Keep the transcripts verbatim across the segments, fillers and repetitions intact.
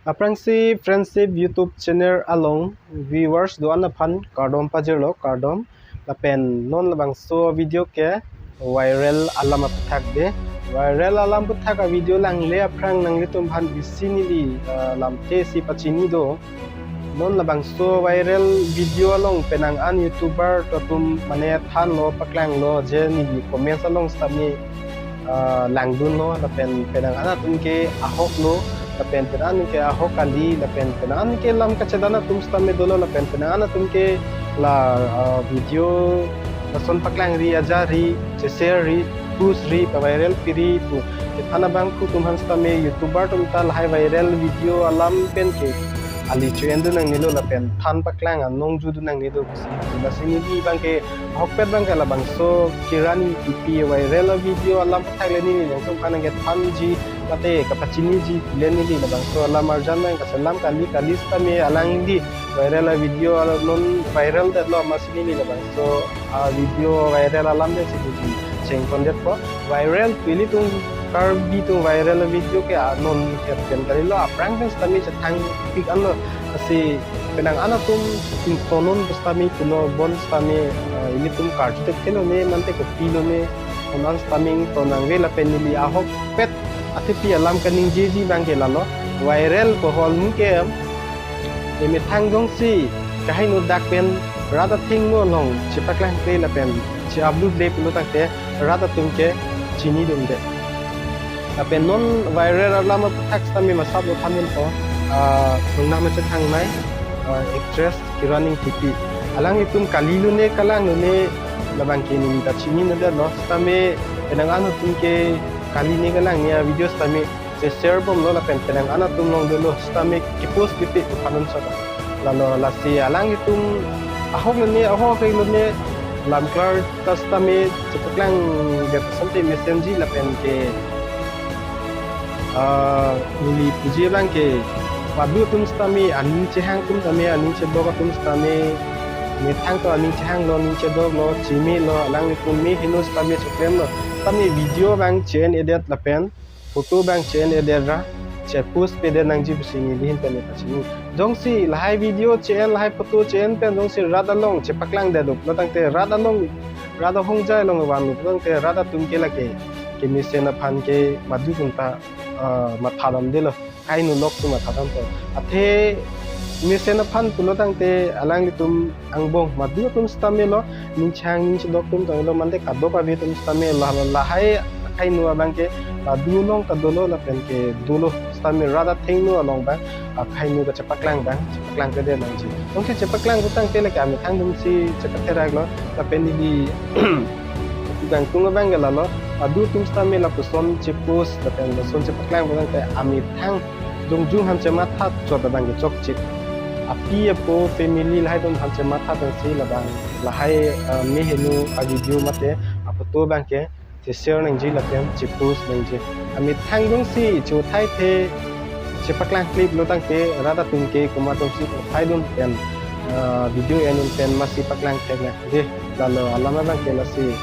Aphrangsi Friendship YouTube channel along viewers do-an aphan kardom pajirlo, kardom. Lapen non labangso video ke viral alam aphuthak de. Viral alam aphuthak a video langle aphrang nanglitum aphan isi neli, ah, lamthe si pachini do. Non labangso viral video along penang an YouTuber atum mane thanlo, paklanglo, je neli comments along sitame, ah, langdunlo, lapen penang an atum ke ahoklo, lapen penang an ke ahok kali, lapen penang an ke lam kachedan atum sitame dolo, lapen penang an atum ke la, ah, video lason paklangri, ajarri, che-share ri, post ri, pa-viral piri pu. Kethan abang ku atum aphan sitame YouTuber atum ta lahai viral video alam pen ke ali cho-en dun nangnelo lapen than paklang anong ju dun nangnelo. Lasi neli abang ke ahokpet abang ke labangso Kiran Engtipi viral video alam aphuthak le neli nangtum aphan nangkethanji mate kapachiniji le neli labangso alam arjan nang kaselam kali kali sitame alangli viral a video alam non viral detlo, amatsi neli labangso a video viral alam pen si chengpondetpo. Viral pu ilitum Karbi atum viral video ke a non het pen kalilo, aphrang pen sitame chethangpik anlo. Lasi penang an atum ingtonnon pu sitame pulo, bon sitame, ah, ilitum karju thekthelo ne mante kopilo ne, non an sitame ington nangve. Lapen neli ahokpet athepi alam kaningjeji abang ke lalo, viral pu ahormu ke emethang jongsi kaheno dak pen rat athengno along chepaklangkle lapen che-upload le pulo tangte rat atum ke chinidunde. Lapen non viral alam aphuthak sitame masap lo thamun to, ah, nongnam chethang nai, ah, actress Kiran Engtipi. Alanglitum kalilo ne kalang lo ne labang ke neli ta chinine detlo, sitame penang an atum ke kali ne kalang ne a video sitame che-share bomlo lapen penang an atum along dolo sitame ke-post pipe pu panon saka. Lalo lasi alanglitum ahok lo ne, ahok lo ne, lam klar ta sitame chepaklang det asonte mesenji lapen ke, ah, neli puji abang ke madu atum sitame aning chehang atum sitame, aning chedok atum sitame, methang to aning chehanglo, aning chedoklo, chemelo, alanglitum meheno sitame choklemlo, sitame video abang che-en edet lapen photo abang che-en edet ra che-post pedet nangji pusi neli ahin pen pachini. Jongsi lahai video che-en, lahai photo che-en pen jongsi rat along chepaklang detlo tangte rat along, rat ahongjai along vanlo tangte rat atum ke lake kemesen aphan ke madu atum ta, ah, matha damdelo, kaheno lok atum matha dampo. Athe mesen aphan pulo tangte alanglitum angbong madu atum sitame lo, ning chehang ning chedok atum sitame lo, mante kadokave atum sitame lo, lahai kaheno abang ke madu along ta dolo lapen ke dolo sitame rat athengno along abang, ah, kaheno kachepaklang abang chepaklang pedet nangji. Jongsi chepaklang pu tangte lake amethang atum si chepatheraklo, lapen neli kangtung abang ke lalo, madu atum sitame lapuson che-post lapen lason chepaklang pu tangte amethang jongjung aphan chematha chot abang ke chokche. Api apo family lahai atum aphan chematha pensi labang lahai, ah, meheno a video mate a photo abang ke che-share nangji lapen che-post nangji. Amethang jongsi chothaithe chepaklang klemlo tangte rat atum ke komat atum si chothaidun pen, ah, video en-un pen masi paklang thek nangji. Lalo alam abang ke lasi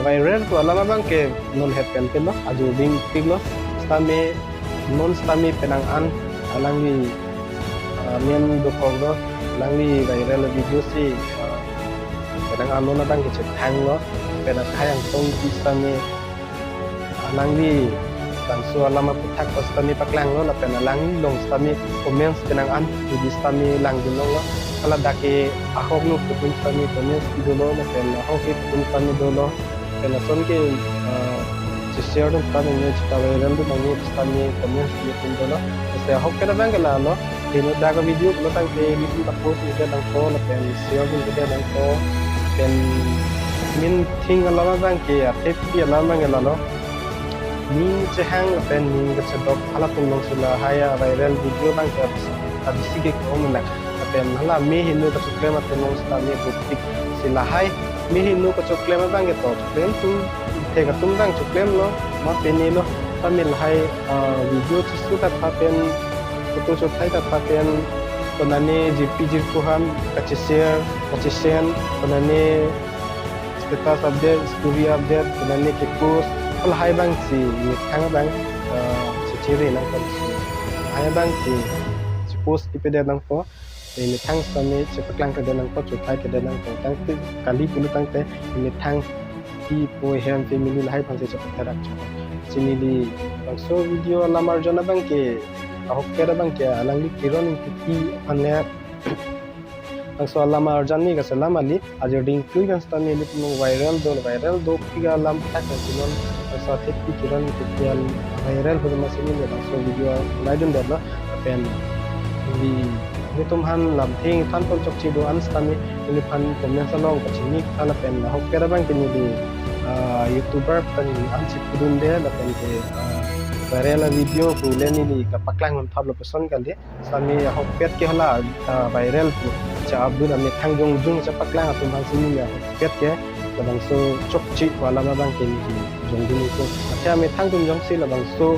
viral pu alam abang ke non het pen pen lo, ajo dingpiklo, sitame non sitame penang an alangli, ah, men dokok lo, alangli viral video si, ah, penang an non abang ke chethanglo, penang khayang tong pi sitame alangli bangso alam aphuthak ko sitame paklanglo, lapen alangli along sitame comments penang an neli sitame langdun longlo, hala dak ke ahok lo pu atum sitame comments pi dolo, lapen ahok ke pu atum sitame dolo. Lapen lason ke, ah, che-share dun ta nangji, cheta viral dun nangji sitame comments pi atum dolo. Lasi ahokpet abang ke lalo, heno dak a video pulo tangte nelitum ta post nangji nangpo lapen share dun nangji nangpo. Lapen main thing alam abang ke, athepi alam abang ke lalo, ning chehang lapen ning kachedok halatum along si lahai a viral video abang ke abisi ke kong nang. Lapen hala meheno kachoklem atum along sitame bupik si lahai meheno kachoklem abang ke to choklem atum, thek atum abang choklemlo, ma penelo, sitame lahai, ah, video che-shoot aphan pen, photo shoot hai aphan pen, konane jirpi jirpo aphan kache-share, kache-send, konane status update, story update, konane ke-post, lahai abang si methang abang, ah, chechere nangkok si. Lahai abang si post kipedet nangpo. Emethang sitame chepaklang kedet nangpo, chothai kedet nangpo. Tangte kali pulo tangte emethang kipu hem family lahai aphansi chepatherak chokpo. Si neli labangso video alam arjan abangke, ahokpet abangke alangli Kiron Ingtipi aphan le labangso alam arjan ni kaselam kali, ajir dingklui kan sitame neli pu viral do, viral do pika alam thak kan si non, labangso athepi Kiron Ingtipi alam viral pu amatsi neli labangso video laidun detlo, lapen neli, nelitum aphan lamthe ingthan pon chokche do-an sitame neliphan comments along pachini tha lapen ahokpet abangke neli, ah, YouTuber pen ansi pudunde lapen ke, ah, viral a video pu le neli kapaklang un thaplo puson kali. Sitame ahokpet ke hala, ah, viral pu cha abun amethang jongjung chepaklang atum aphansi neli ahokpet ke labangso chokche pu alam abangke neli jongjung pu. Acha amethang atum jongsi labangso,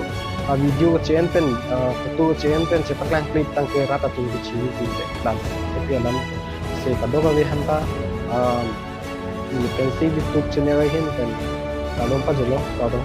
ah, video kache-en pen, ah, photo kache-en pen chepaklang clip tangte rat atum kechini pu te plan. Tapi alam si kadokave aphanta, ah, neli pensi YouTube channel ahin pen kalom pajolo, kado.